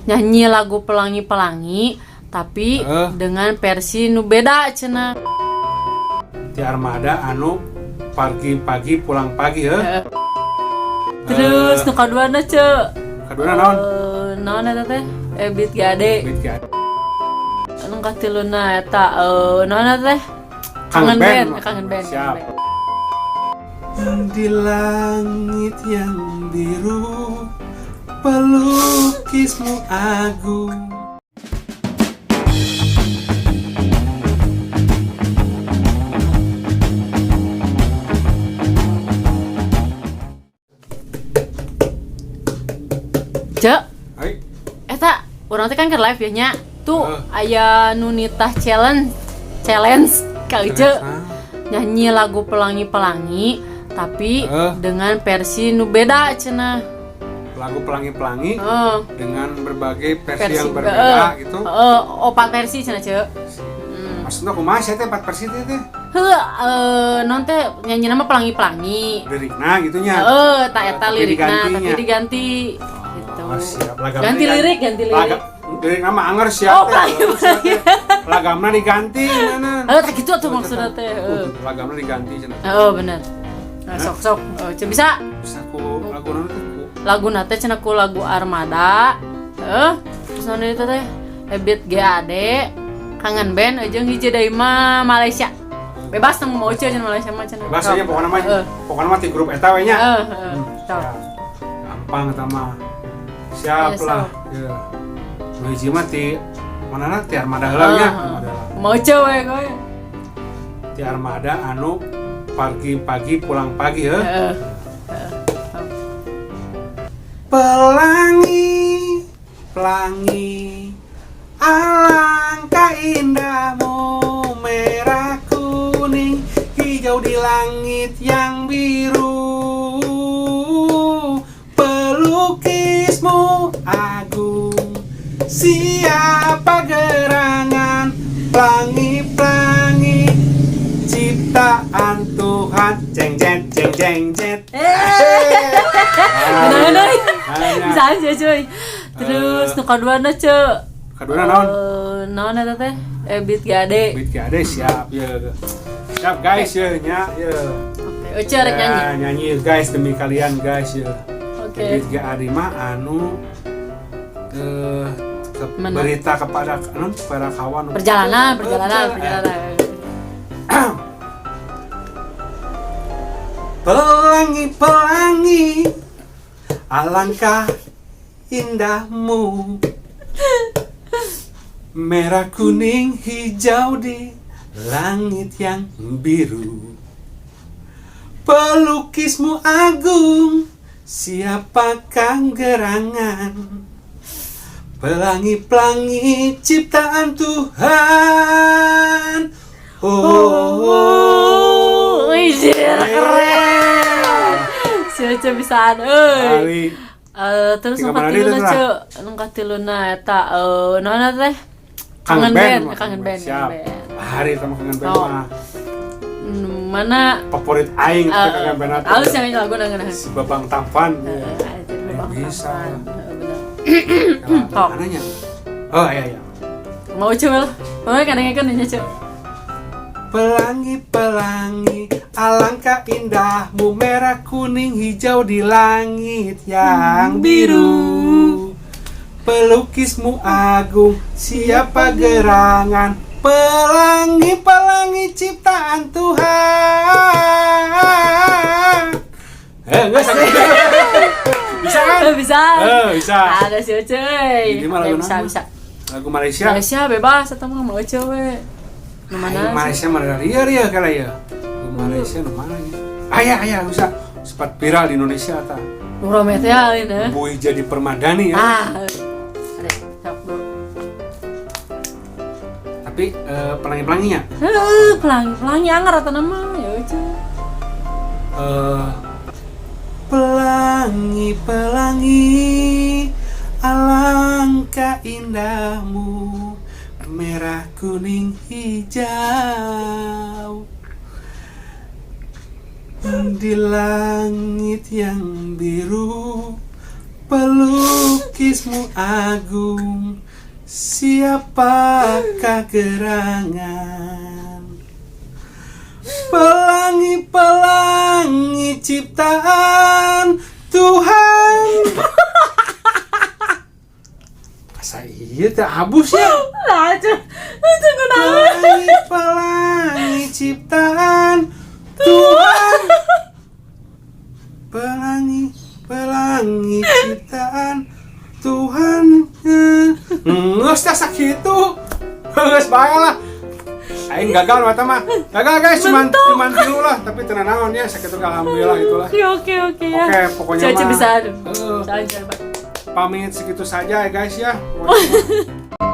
Nyanyi lagu Pelangi-Pelangi, tapi dengan versi nu beda cenah. Di Armada anu pagi-pagi pulang pagi ya. Terus nu kaduana, Ce. Kaduana naon? Naon eta teh? Ebiet G Ade. Ebiet G Ade. Anu katiluna eta naon eta teh? Kangen Band. Kangen Band. Siap. Kangen Band. Di langit yang biru pelukismu agung. Cek, Hai. Eta urang teh kan keur live ya nya. Tuh aya nu nitah challenge challenge ka Ece. Nyanyi lagu Pelangi-Pelangi, tapi dengan versi nu beda cenah. Lagu Pelangi-Pelangi dengan berbagai versi yang berbeda gitu. Heeh, opat versi cenah, Cek. Maksudnya kumaha sih teh empat versi teh teh? Heuh, non teh nyanyi nama Pelangi-Pelangi. Lirikna gitu nya. Heeh, tak eta Tapi lirikna, digantinya. Tapi diganti. Gitu. Oh, siap. Lagamna Ganti lirik, ganti lirik. Lirik nama anger siap Oh, teh. Pelangi-Pelangi. Lagamna diganti mana? Heuh, tak gitu atuh maksudna teh. Heeh. Lagamna diganti cenah. Heeh, bener. Nah, sok sok. Oh, cek bisa. Bisa ku lagu naon teh ku? Lagu teh cenah ku lagu Armada. Heeh. Terus naon deui teh? Ebiet G Ade, Kangen Band jeung hiji deui mah Malaysia. Bebas nu mau cenah Malaysia mah cenah. Bebas aja pokoknya mah. Heeh. Pokoknya mah di grup eta we nya. Heeh, heeh. Sok. Siap. Gampang eta mah. Siap Ya, lah. sok. Ya. Nu hiji mah ti mana na ti Armada heula nya. Heeh. Armada heula. Mau we kowe. Ti Armada anu pagi-pagi pulang pagi ya. Heeh. Pelangi, pelangi, alangkah indahmu, merah kuning, hijau di langit yang biru. Pelukismu agung, siapa gerangan? Pelangi-pelangi, ciptaan Tuhan. Jeng jet, jeng jeng jet. Bener euy. Nah, Bisa aja cuy. Terus nu kaduana, Cek. Kaduana naon? Naon eta teh? Ebiet G Ade. Ebiet G Ade siap ya. Siap guys ya nya ya. Oke, Uce rek nyanyi. Ya, nyanyi guys demi kalian guys ya. Oke. Ebiet G Ade mah anu ke Mana? Berita kepada anu para kawan. Perjalanan, perjalanan, perjalanan. Pelangi pelangi, alangkah indahmu, merah kuning hijau di langit yang biru. Pelukismu agung, siapakah gerangan? Pelangi-pelangi ciptaan Tuhan. Oh, Oh, wih, keren. Si Uce bisaan euy. Ali. Terus Tiga nu mana katiluna deui teh, ce, nu katiluna eta naon eta teh? Kangen Band, Kangen Band, Siap. Kangen Band. Hari sama Kangen Band Oh. mah Mana favorit aing teh Kangen Band teh. Halus yang lagu nang Si Babang Tampan. Anjir, Babang bisa. Tampan. Heeh, bener. Kalau Top. mananya? Oh iya iya. Mau coba lah. Mau kadang-kadang nanya, Cuk. Pelangi-pelangi, alangkah indahmu, merah kuning hijau di langit yang biru. Pelukismu agung, siapa gerangan? Pelangi-pelangi ciptaan Tuhan. Eh, enggak sakit. Bisa kan? Bisa. Eh, bisa. Ada si Ucuy. Ini mah lagu Oke, bisa, nama. bisa. Lagu Malaysia. Malaysia bebas atau mah mau Ucuy we. Nu mana? Ayo, Sih? Malaysia mana ria ria kali ya. Lagu Malaysia nu mana ya? Ayah ayah bisa sempat viral di Indonesia ta. Nu rame teh alin eh. Bui jadi permadani ya. Ah. Ada, sok, bro. Tapi pelangi-pelanginya Heuh, pelangi-pelangi anger atau nama ya Ucuy. Pelangi pelangi, alangkah indahmu, merah kuning hijau di langit yang biru. Pelukismu agung, siapakah gerangan? Pelangi-pelangi ciptaan Tuhan. Asa iya teh abus ya. Lah, itu kunaon? Pelangi-pelangi ciptaan Tuhan. Pelangi, pelangi ciptaan Tuhan. Nggak usah sakitu. Geus bae lah. Aing gagal mata mah. Gagal, guys, cuman Mentok. Cuman tilu lah, tapi tenang naon ya, sakitu alhamdulillah itulah. Oke ya. Oke, pokoknya Caca mah. bisa. Heeh. Bisa aja, Pak. Pamit segitu saja ya, guys, ya. Pokoknya mah.